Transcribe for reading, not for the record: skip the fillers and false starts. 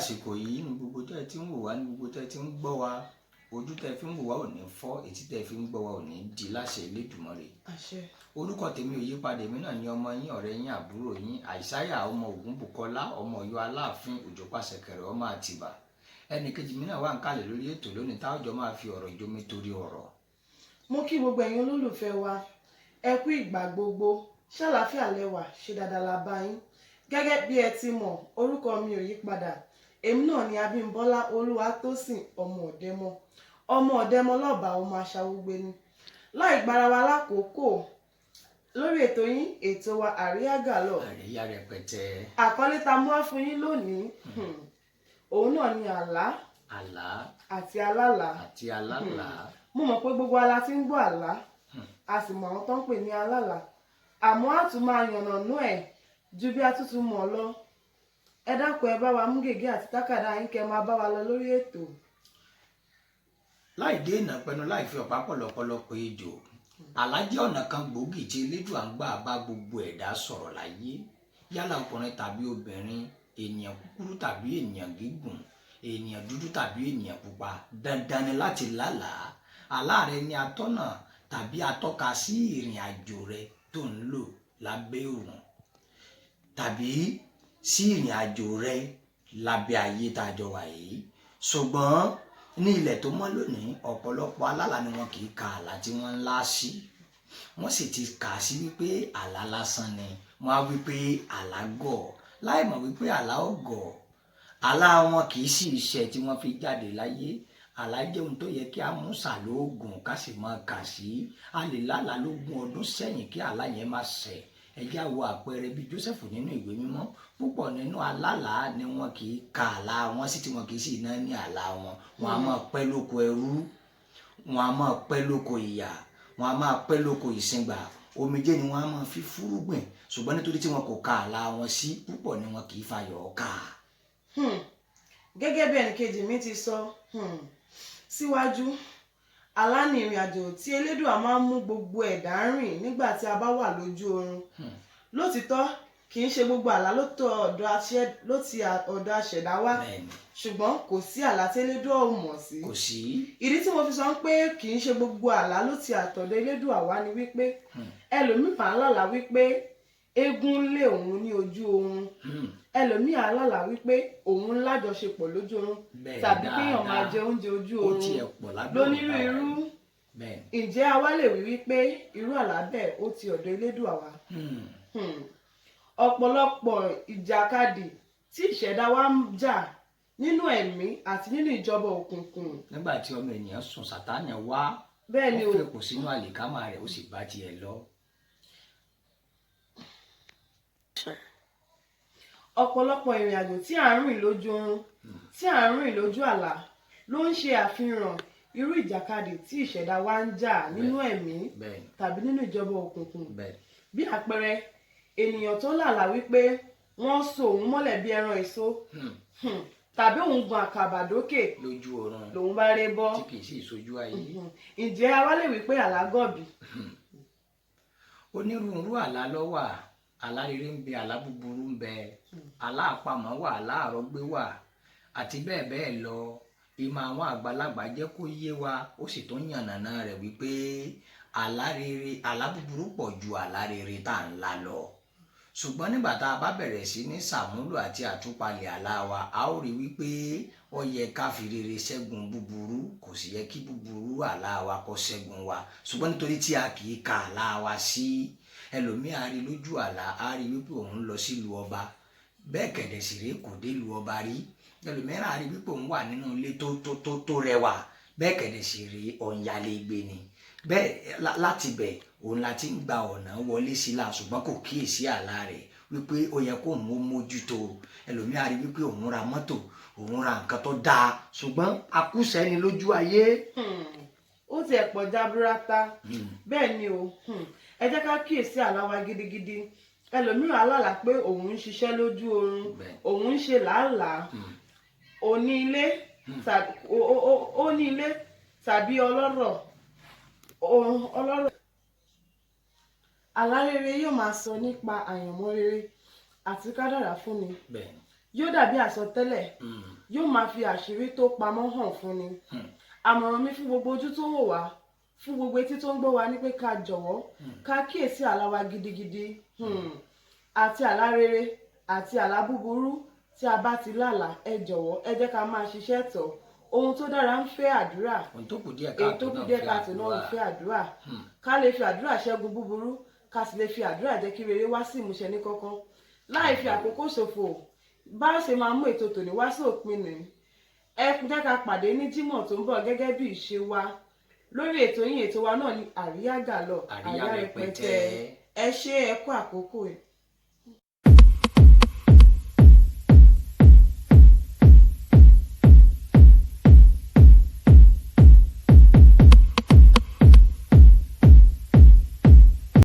Àsìkò yìí ní gbogbo tẹ́ ẹ ti ń wò wá, ní gbogbo tẹ́ ẹ ti ń gbọ́ wa, ojú tẹ́ ẹ fi ń wò wá ò ní fọ́, etí tẹ́ ẹ fi ń gbọ́ wa ò ní di láṣẹ Elédùmarè. Àṣẹ. Orúkọ tèmi ò yípadà, èmi náà ni ọmọ yín, ọ̀rẹ́ yín, àbúrò yín, Àìsáyà ọmọ Ògúnbùkọ́lá, ọmọ Ọ̀yọ́ Aláàfin Òjòpàṣẹkẹrẹ, ọmọ Àtìbà. Ẹnì kejì mi náà wà ń kalẹ̀ lórí ètò lónìí táwọn jọ máa fi ọ̀rọ̀ jomi torí ọ̀rọ̀. Mo kí gbogbo ẹ̀yin olólùfẹ́ wa, ẹ kú ìgbà gbogbo, ṣàlàáfíà lẹ́wà, ṣe dáadáa la bá yín. Gẹ́gẹ́ bí ẹ ti mọ̀, orúkọ mi ò yí padà, èmi náà ni Abímbọ́lá Olúwatósìn, ọmọ Ọ̀dẹ́mọ, ọmọ Ọ̀dẹ́mọ lọ́ba, ọmọ aṣàwógbéni. Láì gbára wa lákòókò lórí ètò yín, ètò wa, Àríyá Gàlọ́. Àríyá rẹpẹtẹ. Àkọlé ta mú wá fún yín lónìí, òun náà ni àlá àlá àti alálàá. Àti alálàá. Mo mọ̀ pé gbogbo wa la ti ń gbọ́ àlá, a sì mọ̀ àwọn tó ń pè ní alálàá, àmọ́ a tún máa yànnàná ẹ̀ ju bí a tún tún mọ̀ lọ. Ẹ dákun, ẹ bá wa mú gègé àti tákàdá yín, kẹ́ máa bá wa lọ lórí ètò. Láì dé ìnà pẹnu, láì fi ọ̀pá pọ̀lọpọ̀lọ pé ejò, àlá jẹ́ ọ̀nà kan gbòógì tí Elédùà ń gbà bá gbogbo ẹ̀dá sọ̀rọ̀ láyé, yálà ọkùnrin tàbí obìnrin, ènìyàn kúkúrú tàbí ènìyàn gígùn, ènìyàn dúdú tàbí ènìyàn pupa. Dandan ni láti lálàá. Àlá rẹ ni atọ́nà tàbí atọ́ka sí ìrìn àjò rẹ tó ń lò lábẹ́ òrùn tàbí sí ìrìn àjò rẹ lábẹ́ ayé tá a jọ wà yìí. Ṣùgbọ́n ní ilẹ̀ tó mọ́ lónìí, ọ̀pọ̀lọpọ̀ alálàá ni wọn kì í ka àlá tí wọ́n ń lá sí. Wọ́n sì ti kà á sí wípé àlá lásán ni. Wọ́n á wípé àlá gọ̀, láì mọ̀ wípé àlá ò gọ̀. Àlá wọn kì í sì ṣẹ tí wọ́n fi jáde láyé. Àlá jẹ́ ohun tó yẹ kí a mú sàlóògùn ká sì máa kà sí. A lè lálàá lógún ọdún sẹ́yìn kí àlá yẹn má ṣẹ. Ẹ jẹ́ á wo àpẹẹrẹ bíi Joseph nínú ìwé mímọ́. Púpọ̀ nínú alálàá ni wọn kì í ka àlá wọn sí, tí wọn kì í sì ná ní àlá wọn. Wọn a máa pẹ́ lóko ẹrú, wọn a máa pẹ́ lóko ìyà, wọn a máa pẹ́ lóko ìsìngbà. Omijé ni wọn a máa fi fúrúgbìn, ṣùgbọ́n nítorí tí wọn kò ka àlá wọn sí, púpọ̀ ni wọn kì í fayọ̀ ká. Gẹ́gẹ́ bí ẹnìkejì mi ti sọ síwájú, àlá ni ìrìn àjò tí Elédùà máa ń mú gbogbo ẹ̀dá rìn nígbà tí a bá wà lójú oorun. Lótìtọ́, kì í ṣe gbogbo àlá ló ti ọ̀dọ̀ aṣẹ̀dá wá, ṣùgbọ́n kò sí àlá tí Elédùà ò mọ̀ sí. Kò sí. Ìdí tí mo fi sọ pé kì í ṣe gbogbo àlá ló ti àtọ̀dọ̀ Elédùà wá ni wípé ẹlòmíràn á lálàá wípé eégún ń lé òun ní ojú oorun, ẹlòmíì á lálàá wípé òun ń lájọṣepọ̀ lójú oorun, tàbí kéèyàn máa jẹ oúnjẹ ojú Ó oorun tiẹ̀ pọ̀ lábẹ́ lónírúurú. Bẹ́ẹ̀. Ǹjẹ́ a wá lè wí wípé irú àlá bẹ́ẹ̀ ó ti ọ̀dọ̀ Elédùà wá? Ọ̀pọ̀lọpọ̀ ìjàkadì tí ìṣẹ̀dá wa ń jà nínú ẹ̀mí àti nínú ìjọba òkùnkùn. Nígbà tí ọmọ ènìyàn sùn, Sátánì wá, Bẹ́ẹ̀ ni ó o. fẹ́ kó sínú àlìkámà rẹ̀, ó sì bá tiẹ̀ lọ. Ọ̀pọ̀lọpọ̀ ìrìn àjò tí à ń rìn lójú oorun, tí à ń rìn lójú àlá, ló ń ṣe àfihàn irú ìjàkadì tí ìṣẹ̀dá wa ń jà nínú ẹ̀mí tàbí nínú ìjọba òkùnkùn. Bí àpẹẹrẹ, ènìyàn tó lálàá wípé wọ́n so òun mọ́lẹ̀ bí ẹran èso, tàbí òun gun àkàbà dókè lójú oorun lòun bá ré bọ́, tí kì í sì sojú ayé. Ǹjẹ́ a wá lè wí pé àlá gọ̀bì? Onírúurú àlá ló wà. Àlá rere ń bẹ, àlá búburú ń bẹ, àlá àpamọ́ wà, àlá àrọ́gbé wà, àti bẹ́ẹ̀ bẹ́ẹ̀ lọ. Ìmọ̀ àwọn àgbàlagbà jẹ́ kó yé wa, ó sì tún yànnàná rẹ̀ wípé àlá rere, àlá búburú pọ̀ ju àlá rere tá à ń lá lọ. Ṣùgbọ́n nígbà tá a bá bẹ̀rẹ̀ sí ní ṣàmúlò àti àtúpalẹ̀ àlá wa, a ó rí wípé ó yẹ ká fi rere ṣẹ́gun búburú, kò sì yẹ kí búburú àlá wa kó ṣẹ́gun wa. Ṣùgbọ́n nítorí tí a kì í ka àlá wa sí, ẹlòmíì á rí lójú àlá, á rí wípé òun lọ sílùú ọba, bẹ́ẹ̀ kẹ̀dẹ̀ sì rí, kò dé ìlú ọba rí. Ẹlòmíràn á rí wípé òun wà nínú ilé tó tó tó tó rẹwà, bẹ́ẹ̀ kẹ̀dẹ̀ sì rí, ọ̀nyàlẹ́gbẹ̀ ni. Bẹ́ẹ̀ láti bẹ̀ òun la ti ń gba ọ̀nà wọlé sí la, ṣùgbọ́n kò kíyèsí àlá rẹ̀ wípé ó yẹ kó òun ó mójútó. Ẹlòmíì á rí wípé òun ra mọ́tò, òun ra nǹkan tó dáa, ṣùgbọ́n akúṣẹ̀ ni lójú ayé. Ó tiẹ̀ pọ̀ jaburata. Bẹ́ẹ̀ ni o. Ẹ jẹ́ ká kíyèsí àlá wa gidigidi. Ẹlòmíràn á lálàá pé òun ń ṣiṣẹ́ lójú oorun, òun ń ṣe làálàá, ó ní ilé tàbí ó ní ilé tàbí ọlọ́rọ̀ ọlọ́rọ̀. Àlá rere yóò máa sọ nípa àyànmọ́ rere àti kádàrá fúnni. Yóò dàbí àsọtẹ́lẹ̀, yóò máa fi àṣírí tó pamọ́ hàn fún ni. Àmọ̀ràn mi fún gbogbo ojú tó ń wò wá, fún gbogbo etí tó ń gbọ́ wa ní pé ká jọ̀wọ́, ká kíyèsí àlá wa gidigidi, àti àlá rere àti àlá búburú tí a bá ti lálàá. Ẹ jọ̀wọ́, ẹ jẹ́ ká máa ṣiṣẹ́ tọ̀. Ohun tó dára ń fẹ́ àdúrà, Ohun tó kù díẹ̀ èyí káàtó tó kù náà díẹ̀ fẹ́ káàtó náà ń àdúrà. fẹ́ àdúrà. Ká lè fi àdúrà ṣẹ́gun búburú, ká sì lè fi àdúrà jẹ́ kí rere wá sí ìmúṣẹ ní kọ́kọ́. Láì fi àkókò ṣòfò, bá a ṣe máa mú ètò tòní wá sí òpin nìyí. Ẹ jẹ́ ká pàdé ní Jímọ̀ tó ń bọ̀ gẹ́gẹ́ bí ìṣe wa lórí ètò yín, ètò wa náà ní Àríyá Gàlọ́. Àríyá rẹpẹtẹ. Ẹ ṣé, ẹ kú àkókò yìí.